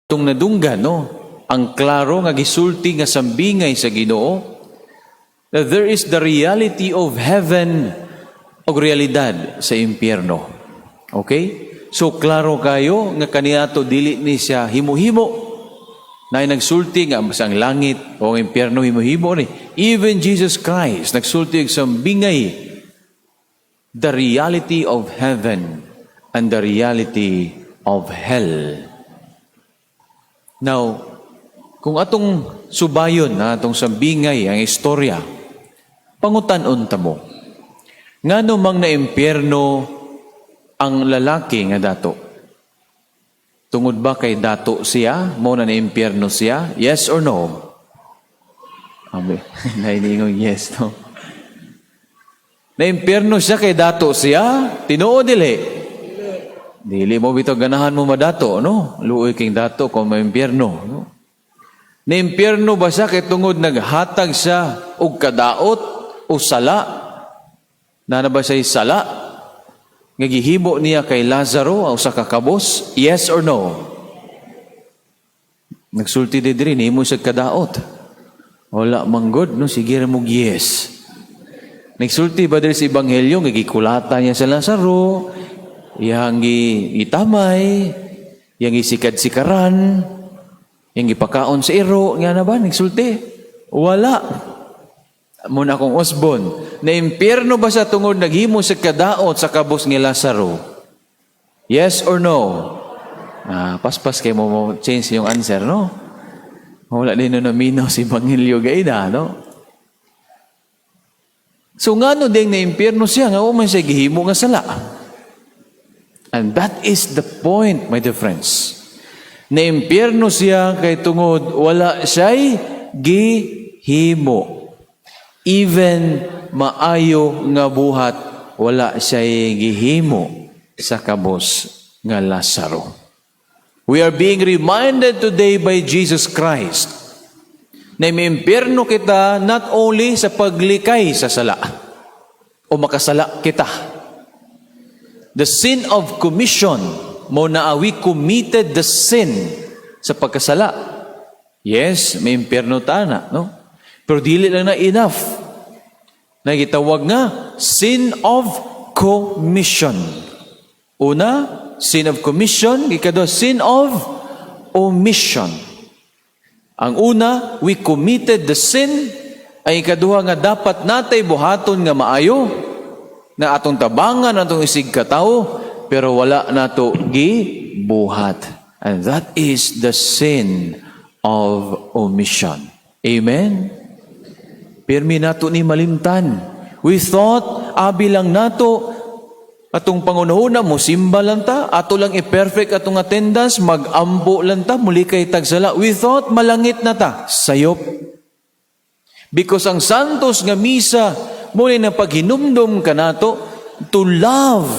Atong nadunggan, no? Ang klaro nga gisulti nga sambingay sa Ginoo that there is the reality of heaven o realidad sa impyerno. Okay? So klaro kayo nga kaniato dili ni siya himo-himo. Na nagsulti nga ang langit o ang impyerno himo-himo ni. Even Jesus Christ nagsulti og sambingay the reality of heaven and the reality of hell. Now, kung atong subayon na atong sambingay ang istorya, pangutan-on ta mo. Ngano mang naimpyerno ang lalaki nga dato? Tungod ba kay dato siya? Mao na naimpyerno siya? Yes or no? Abe, nainingong yes, no? Naimpyerno siya kay dato siya? Tinuod, dili? Dili mo bitaw ganahan mo madato, no? Luoy king dato kung maimpyerno, no? Naimpyerno ba siya kay tungod naghatag siya og kadaot o sala? Naa ba siya sala? Nga gihimo niya kay Lazaro ang usa ka kabos? Yes or no? Nagsulti di diri nimo siya kadaot. Wala manggod, no? Sige ra mo yes. Nagsulti ba diri sa Ebanghelyo nga gikulata niya sa Lazaro, iyang gitamay, iyang gisikad-sikaran, iyang gipakaon sa iro, nga na ba nagsulti? Wala. Mao na akong usbon. Naimpyerno ba siya tungod naghimo sa kadaot sa kabos ni Lazaro? Yes or no? Ah, paspas kay mo mo change yung answer, no? Wala din no naminaw si Ebanghelyo gaina, no? So ngano ding naimpyerno siya nga man siya gihimo nga sala? And that is the point, my dear friends. Naimpyerno siya kay tungod wala siya'y gihimo. Even maayo nga buhat, wala siya'y gihimo sa kabos nga Lazaro. We are being reminded today by Jesus Christ na may impyerno kita not only sa paglikay sa sala o makasala kita. The sin of commission, mao na we committed the sin sa pagkasala. Yes, may impyerno ta na, no? Pero dili lang na enough. Na gitawag nga sin of commission. Una, sin of commission. Ikadua, sin of omission. Ang una, we committed the sin. Ang ikaduha nga dapat natay buhaton nga maayo, na atong tabangan atong isig katawo, pero wala nato gibuhat. And that is the sin of omission. Amen? Pirmi nato ni malimtan. We thought, abi lang nato, atong pangunahuna, musimba lang ta, ato lang i-perfect atong attendance, mag-ampo lang ta, mulikay tag sala. We thought, malangit na ta. Sayop. Because ang santos nga misa, mao na paghinumdum kanato, to love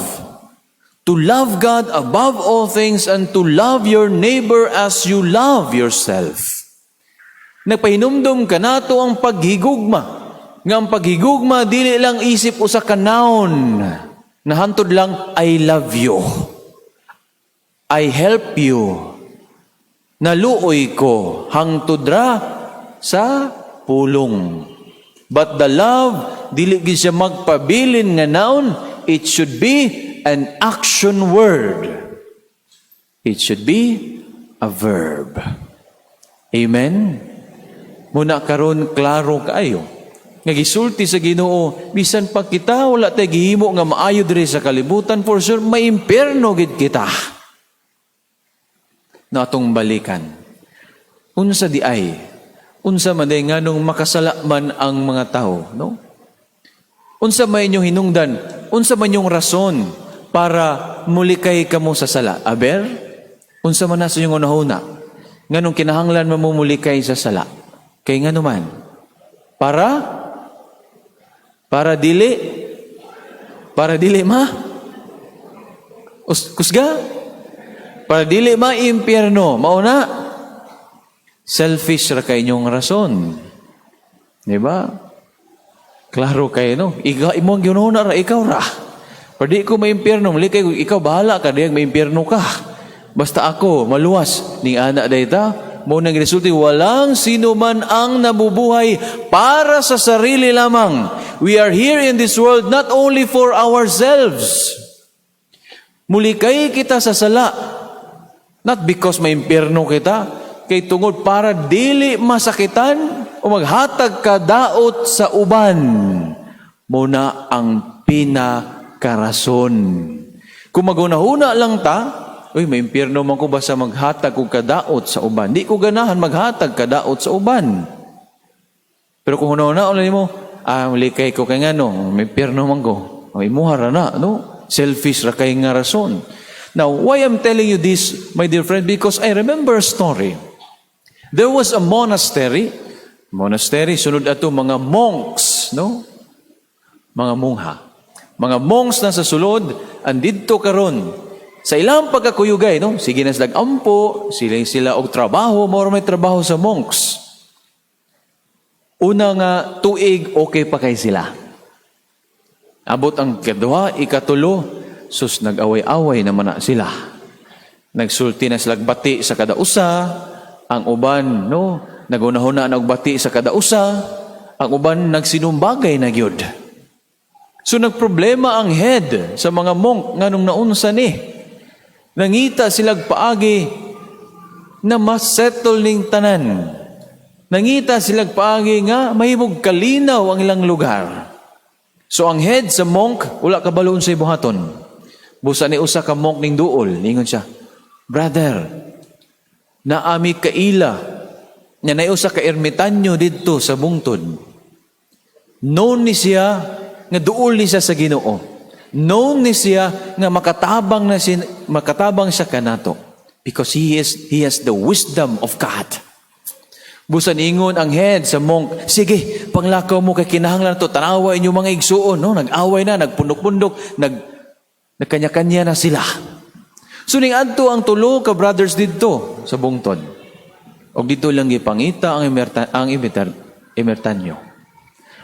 God above all things and to love your neighbor as you love yourself. Nagpahinumdum kanato ang paghigugma. Nga ang paghigugma, dili lang isip usa ka noun. Nahantod lang, "I love you. I help you. Naluoy ko." Hangtod ra sa pulong. But the love, dili gid siya magpabilin nga noun, it should be an action word. It should be a verb. Amen? Mao na karon klaro kaayo nga gisulti sa Ginoo, bisan pa kita wala tay gihimo nga maayo diri sa kalibutan, for sure may impierno gid kita. Na atong balikan. Unsa di ay? Unsa man day nganong makasala man ang mga tao, no? Unsa may inyong hinungdan? Unsa man yung rason para mulikay kamo sa sala? Aber? Unsa man na sa inyong unahuna? Nganong kinahanglan mamumulikay sa sala? Kay ngano man? Para? Para dili? Para dili ma? Kusga? Para dili ma impyerno. Mao na? Selfish ra kay inyong rason. Di ba? Klaro kayo, no? Ikaw, imong ginuna ra, ikaw ra. Pero di ko maimpyerno, muli kay ikaw bahala ka, di maimpyerno ka. Basta ako maluwas ning ana dayta mo nang resulti walang sino man ang nabubuhay para sa sarili lamang. We are here in this world not only for ourselves. Mulikay kita sa sala not because may impyerno kita, kay tungod para dili masakitan o maghatag kadaot sa uban. Mao na ang pinakarason. Kung maghuna-huna lang ta, "Uy, may impyerno man ko basta maghatag og kadaot sa uban. Di ko ganahan maghatag kadaot sa uban." Pero kung huna-huna lang nimo, "Ah, likay ko kay ngano, may impyerno man ko." O, imuha ra na, no? Selfish ra kay nga rason. Now, why I'm telling you this, my dear friend? Because I remember a story. There was a monastery. Monastery, sunod ato mga monks, no? Mga mungha. Mga monks na sa sulod, andidto karon sa ilang pagkakuyugay, no? Sige na sila ampo, sila sila og trabaho, mao may trabaho sa monks. Una nga tuig, okay pa kay sila. Abot ang kaduha, ikatulo, sus, nag-away-away naman na sila. Nagsulti na sila bati sa kada usa, ang uban, no, nagunahuna na og bati sa kada usa, ang uban nagsinumbagay na gyud. So nagproblema ang head sa mga monk nganong naunsa ni. Nangita silag paagi na mas-settle ning tanan. Nangita silag paagi nga mahimog kalinaw ang ilang lugar. So ang head sa monk wala kabalo unsay buhaton. Busa ni usa ka monk ning duol, ningon siya, "Brother, naa mi kaila nga naay usa ka ermitanyo didto sa bungtod. Known ni siya nga duol ni siya sa Ginoo. Known ni siya nga makatabang na si, makatabang siya kanato because he has the wisdom of God." Busan ingon ang head sa monk, "Sige, panglakaw mo kay kinahanglan to, tanawa inyong mga igsuon," no? Nag-away na, nagpundok-pundok, nagkanya-kanya na sila. So ning adto ang tulo ka brothers didto sa bungtod. Og dito lang gipangita ang ermitanyo.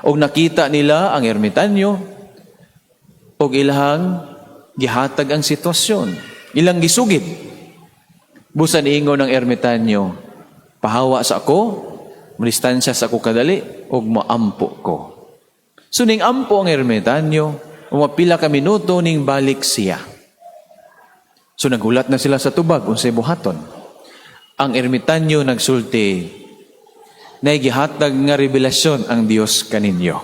Og nakita nila ang ermitanyo og ilahang gihatag ang sitwasyon. Ilang gisugid. Busan ingon ang ermitanyo, "Pahawa sa ako, madistansya sa ako kadali, ug maampo ko." So ning ampo ang ermitanyo, umapila ka minuto ning balik siya. So nagulat na sila sa tubag, unsay buhaton. Ang ermitanyo nagsulti, "Nay gihatag nga revelasyon ang Dios kaninyo."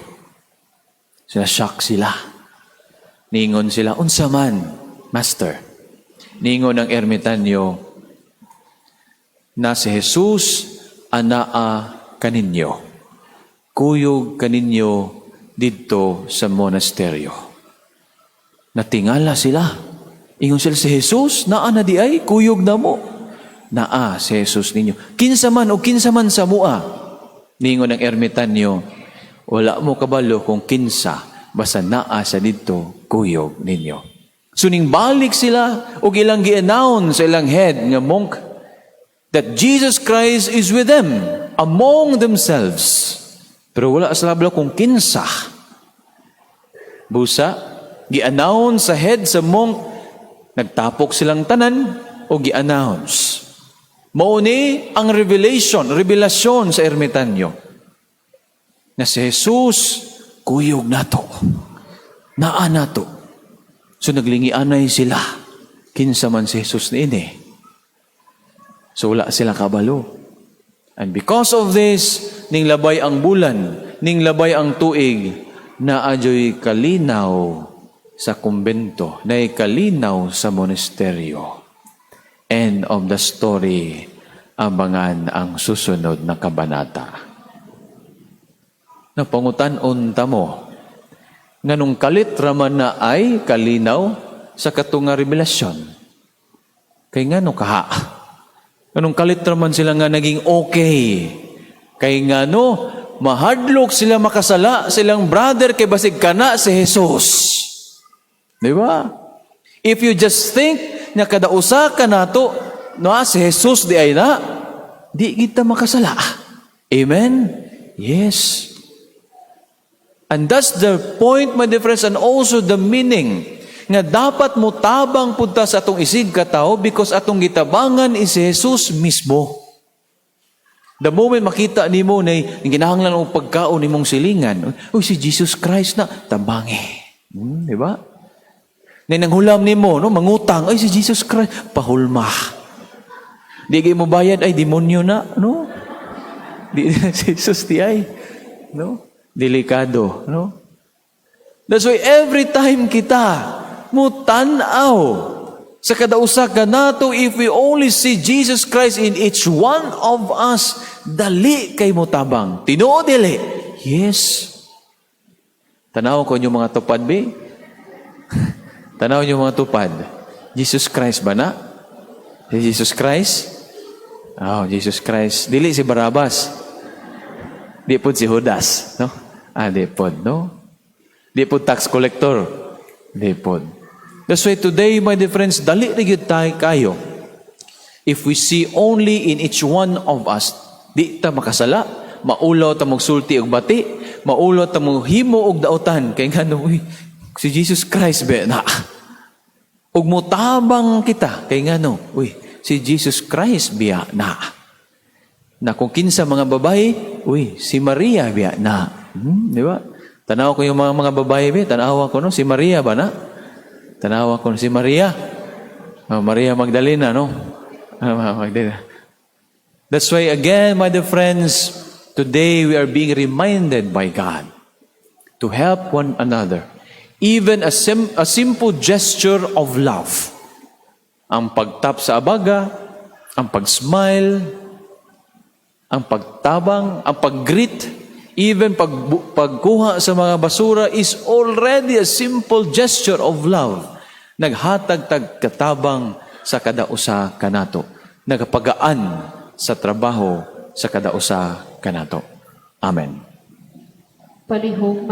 Sila, shock sila. Ningon sila, "Unsa man, Master?" Ningon ang ermitanyo, "Na si Jesus anaa kaninyo. Kuyog kaninyo didto sa monasteryo." Natingala sila. Ingon sila, "Si Jesus, naa na di ay, kuyog na mo. Naa si Jesus ninyo. Kinsa man o kinsa man sa mua?" Ningon ang ermitanyo, "Wala mo kabalo kung kinsa, basta naa sa didto, kuyog ninyo." So ning balik sila, og ilang gi-announce sa ilang head nga monk, that Jesus Christ is with them, among themselves. Pero wala sila kabalo kung kinsa. Busa, gi-announce sa head sa monk, nagtapok silang tanan, o gi-announce. Mao ni ang revelation, revelasyon sa ermitanyo. Na si Jesus, kuyog nato. Naa nato. So naglingianay sila. Kinsa man si Jesus niini? So wala sila kabalo. And because of this, ning labay ang bulan, ning labay ang tuig, naa juy kalinaw sa kumbento, naay kalinaw sa monasteryo. End of the story. Abangan ang susunod na kabanata. Napangutan-on ta mo, nganong kalit raman na ay kalinaw sa katunga revelasyon? Kay ngano kaha? Nganong kalit raman sila nga naging okay? Kay ngano, mahadlok sila makasala silang brother kay basig kana si Jesus. Di ba? If you just think nga kada usa ka nato, no, si Jesus di ay na, di kita makasala. Amen? Yes. And that's the point, my dear friends, and also the meaning. Nga dapat mo tabang pud ta sa atong isig katawo because atong gitabangan is si Jesus mismo. The moment makita nimo na ginahanglan og pagkaon nimong silingan, "Uy, si Jesus Christ na, tabangi." Di ba? Na nanghulam nimo, no, mangutang, "Ay, si Jesus Christ, pahulma." Di kay mo bayad, ay demonyo na, no? Di si Jesus diay, no? Delikado, no? That's why every time kita mutan-aw sa kada usa kanato, if we only see Jesus Christ in each one of us, dali kay mo tabang. Tinuod dili? Yes. Tanaw ko inyong mga tupad, be. Tanaw niyo mga tupad. Jesus Christ ba na? Si Jesus Christ? Oh, Jesus Christ. Dili si Barabbas. Di pod si Judas, no? Ah, di pod, no? Di pod tax collector. Di pod. That's why today, my dear friends, dali na gyud tayo kayo. If we see only in each one of us, di ta makasala, maulaw ta magsulti og bati, maulaw ta mo himo og dautan, kay ngano, uy, si Jesus Christ be na. Ug motabang kita, kay ngano, uy, si Jesus Christ biya na. Na kung kinsa mga babae, uy, si Maria biya na. Di ba? Tanaw ko yung mga babae, be, tanawa ko, no? Si Maria ba na? Tanawa ko si Maria. Oh, Maria Magdalena, no? Ah, Magdalena. That's why again, my dear friends, today we are being reminded by God to help one another. Even a simple gesture of love. Ang pagtap sa abaga, ang pag-smile, ang pagtabang, ang pag-greet, even pagkuha sa mga basura is already a simple gesture of love. Naghatag tag katabang sa kada usa kanato. Nagapagaan sa trabaho sa kada usa kanato. Amen. Palihog.